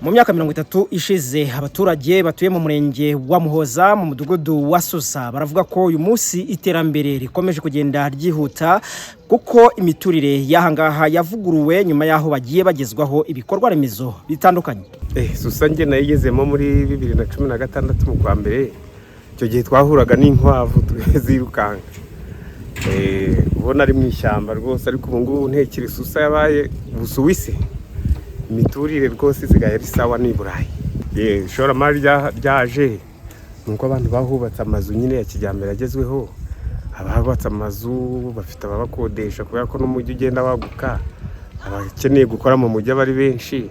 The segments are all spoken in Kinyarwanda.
Mu myaka 30 ishize, abaturage batuye mu murenge wa Muhoza mu mudugudu wa Susa baravuga ko uyu munsi iterambere rikomeje kugenda ryihuta, kuko imiturire y'aha ngaha yavuguruwe nyuma y'aho bagiye bagezwaho ibikorwa remezo bitandukanye. Susa njye nayigezemo muri 2016 mu kwa mbere. Icyo gihe twahuraga n'inkwavu zirukanka, ubona ari mu ishyamba rwose, ariko ubu ngubu ntekere Susa yabaye Busuwisi. Imiturire rwose isigaye ari sawa, ni Burayi. Ishoramari ryaje ni uko abantu bahubatse amazu nyine ya kijyambere agezweho. Abahubatse amazu bafite ababakodesha, kubera ko n'umujyi ugenda waguka, abakeneye gukora mu mujyi aba ari benshi.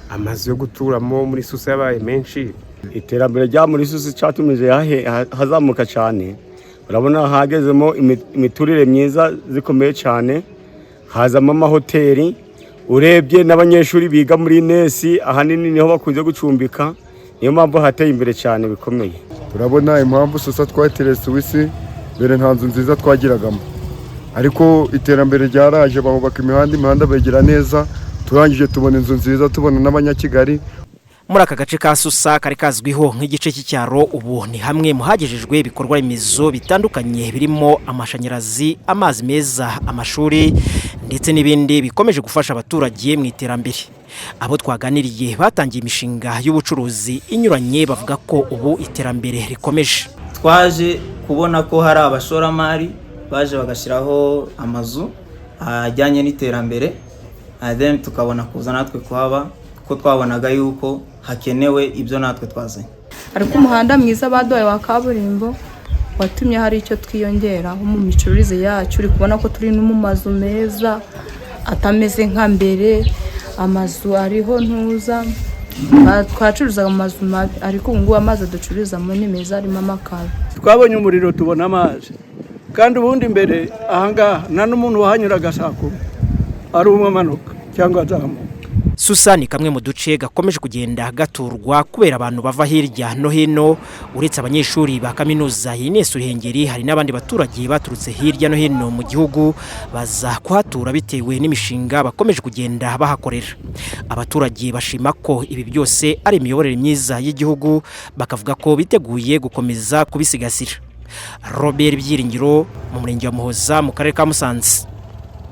Amazu yo guturamo muri Susa yabaye menshi. Iterambere rya muri Susa cyatumije hazamuka cyane. Urabona hagezemo imiturire myiza zikomeye cyane, hazamo amahoteli. Urebye n'abanyeshuri biga muri INES ahanini niho bakunze gucumbika. Niyo mpamvu hateye imbere cyane bikomeye. Urabona impamvu Susa twatereye Suwisi, mbere nta nzu nziza twagiragamo, ariko iterambere ryaraje, bahubaka imihanda, imihanda bayigira neza, turangije tubona inzu nziza, tubona n'abanyakigali. Muri aka gace ka Susa kari kazwiho nk'igice cy'icyaro, ubu ni hamwe mu hagejejwe ibikorwa remezo bitandukanye birimo amashanyarazi, amazi meza, amashuri ndetse n'ibindi bikomeje gufasha abaturage mu iterambere. Abo twaganiriye batangiye imishinga y'ubucuruzi inyuranye bavuga ko ubu iterambere rikomeje. Twaje kubona ko hari abashoramari baje bagashyiraho amazu ajyanye n'iterambere, then tukabona kuza natwe kuhaba, kuko twabonaga yuko hakenewe ibyo natwe twazanye. Ariko umuhanda mwiza baduhaye wa kaburimbo watumye hari icyo twiyongeraho mu micururize yacu. Uri kubona ko turi no mu mazu meza atameze nka mbere, amazu ariho ntuza. Twacuruzaga mu mazu mabi, ariko ubu ngubu amazi ducururizamo ni meza, arimo amakaro. Twabonye umuriro, tubona amazi, kandi ubundi mbere ahangaha nta n'umuntu wahanyuraga saa 10 ari umwe amanuka cyangwa azamuka. Susa ni kamwe mu duce gakomeje kugenda gaturwa kubera abantu bava hirya no hino. Uretse abanyeshuri ba kaminuza INES Ruhengeri, hari n'abandi baturage baturutse hirya no hino mu gihugu baza kuhatura bitewe n'imishinga bakomeje kugenda bahakorera. Abaturage bashima ko ibi byose ari imiyoborere myiza y'igihugu, bakavuga ko biteguye gukomeza kubisigasira. Robert Byiringiro mu murenge wa Muhoza mu karere ka Musanze.